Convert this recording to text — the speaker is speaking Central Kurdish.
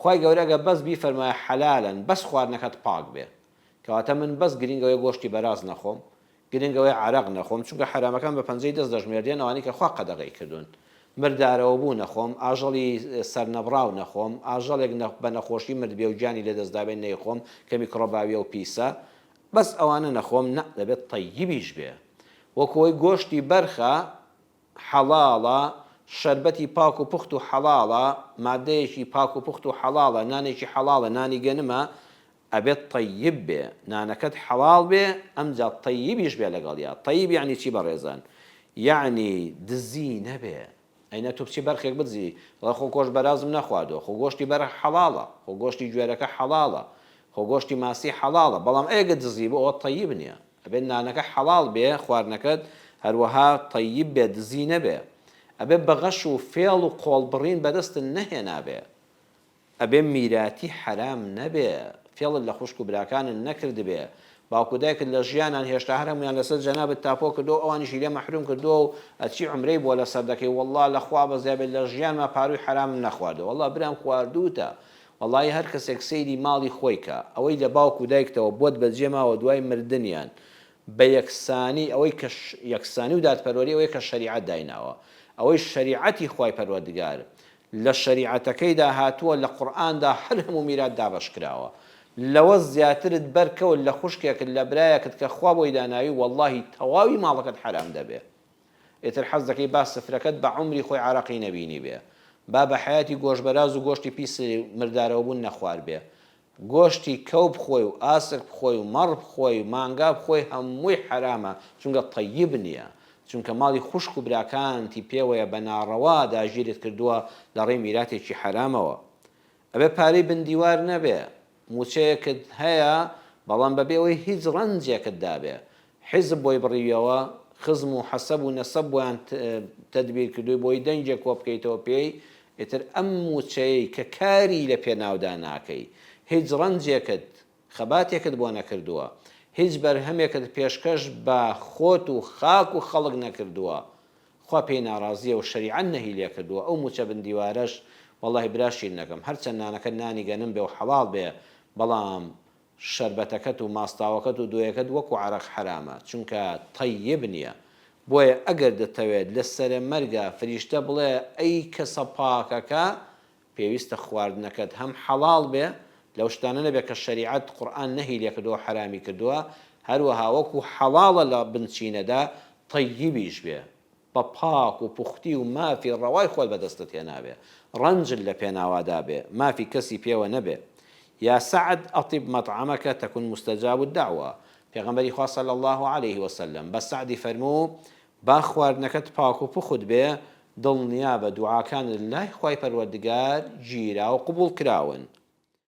خوای گەورە گەر بەس بیفەرمایە حەلالەن بەس خواردنەکەت پاک بێ کەواتە من بەس گرینگ ئەوەیە گۆشتی بەراز نەخۆم گرنگ ئەوەیە عەرەق نەخۆم چونکە حەرامەکان بە پەنجەی دەست دەژمێردرێن ئەوانەی کە خوا قەدەغەی کردوون مردارەوەبوو نەخۆم ئاژەڵی سەرنەبڕاو نەخۆم ئاژەڵێک بە نەخۆشی مردبێ و گیانی لەدەست دابێ نەیخۆم کە میکڕۆباویە و پیسە بەس ئەوانە نەخۆم نا دەبێت تەیبیش بێ وەکو ئەوەی گۆشتی بەرخە حەڵاڵە، شەربەتی پاک و پوخت و حەڵاڵە، مادەیەکی پاک و پوخت و حەڵاڵە، نانێکی حەڵاڵە، نانی گەنمە، ئەبێت تەیب بێ، نانەکەت حەڵاڵ بێ، ئەمجا تەیبیش بێ لەگەڵیا، تەیب یەعنی چی بەڕێزان؟ یەعنی دزی نەبێ، ئەینا تۆ بچی بەرخێک بدزی، بڵێ خۆ گۆشت بەرازم نەخواردووە، خۆ گۆشتی بەرخ حەڵاڵە، خۆ گۆشتی گوێرەکە حەڵاڵە، خۆ گۆشتی ماسی حەڵاڵە، بەڵام ئەگەر دزی بوو ئەوە تەیب نییە. ئەبێت نانەکە حەڵاڵ بێ خواردنەکەت هەروەها تەیب بێ دزی نەبێ ئەبێ بە غەش و فێڵ و قۆڵ بڕین بەدەستت نەهێنابێ ئەبێ میراتی حەرام نەبێ فێڵت لە خوشک و براکانت نەکردبێ باوک و دایکت لە ژیانان هێشتا هەر هەموویان لەسەر جەنابت تاپۆ کردووە و ئەوانیشی لێ مەحروم کردووە و ئەچی عومرەی بۆ لەسەر دەکەی وەڵڵا لە خوا بەزیا بێت لە ژیانما پارووی حەرامم نەخواردووە وەڵڵا برام خواردووتە وەڵایی هەر کەسێک سەیری ماڵی خۆی کا ئەوەی لە باوک و دایکتەوە بۆت بەجێ ماوە دوای مردنیان بە یەکسانی ئەوەی کە یەکسانی و دادپەروەری ئەوەیە کە شەریعەت دایناوە ئەوەی شەریعەتی خوای پەروەردگار لە شەریعەتەکەیدا هاتووە لە قورئاندا هەر هەموو میرات دابەش کراوە لەوە زیاترت بەرکەوت لە خوشکێکت لە برایەکت کە خوا بۆی داناوی وەڵاهی تەواوی ماڵەکەت حەرام دەبێ ئیتر حەز دەکەی با سفرەکەت بە عومری خۆی عەرەقی نەبینیبێ. با بە حەیاتی گۆشتبەراز و گۆشتی پیس مردارەوەبوون نەخواربێ. گۆشتی کەو بخۆی و ئاسک بخۆی و مەڕ بخۆی و مانگا بخۆی هەمووی حەرامە چونکە تەیب نییە. چونکە ماڵی خوشک و براکانتی پێوەیە بە ناڕەوا داگیرت کردووە لە ڕێی میراتێکی حەرامەوە. ئەبێ پارەی بن دیوار نەبێ. موچەیەکت هەیە بەڵام بەبێ ئەوەی هیچ ڕەنجێکت دابێ حیزب بۆی بڕیویەوە خزم و حەسەب و نەسەب بۆیان تەدبیر کردووی بۆی دەنگێک کۆبکەیتەوە پێی ئیتر ئەم موچەیەی کە کاری لە پێناودا ناکەی هیچ ڕەنجێکت خەباتێکت بۆ نەکردووە هیچ بەرهەمێکت پێشکەش بە خۆت و خاک و خەڵک نەکردووە خوا پێی ناڕازیە و شەریعەت نەهی لێکردووە ئەو موچە بن دیوارەش وەڵاهی برا شیرنەکەم هەرچەند نانەکەت نانی گەنم بێ و حەڵاڵ بێ بەڵام شەربەتەکەت و ماستاوەکەت و دۆیەکەت وەکو عەرەق حەرامە چونکە تەیب نیە بۆیە ئەگەر دەتەوێت لە سەرە مەرگا فریشتە بڵێ ئەی کەسە پاکەکە پێویستە خواردنەکەت هەم حەڵاڵ بێ لەو شتانە نەبێ کە شەریعەت قورئان نەهی لێکردووە حەرامی کردووە هەروەها وەکو حەڵاڵە لە بنچینەدا تەیبیش بێ بە پاک و پوختی و مافی ڕەوای خۆت بەدەستت هێنابێ ڕەنجت لە پێناوادا بێ مافی کەسی پێوە نەبێ یا سعد اطب مطعمک تکن مستجاب الدعوە پێغەمبەری خوا صلی اللە علیه وسلم بە سەعدی فەرموو با خواردنەکەت پاک و پوخت بێ دڵنیابە دوعاکانت لای خوای پەروەردگار گیرا و قبوڵ کراون.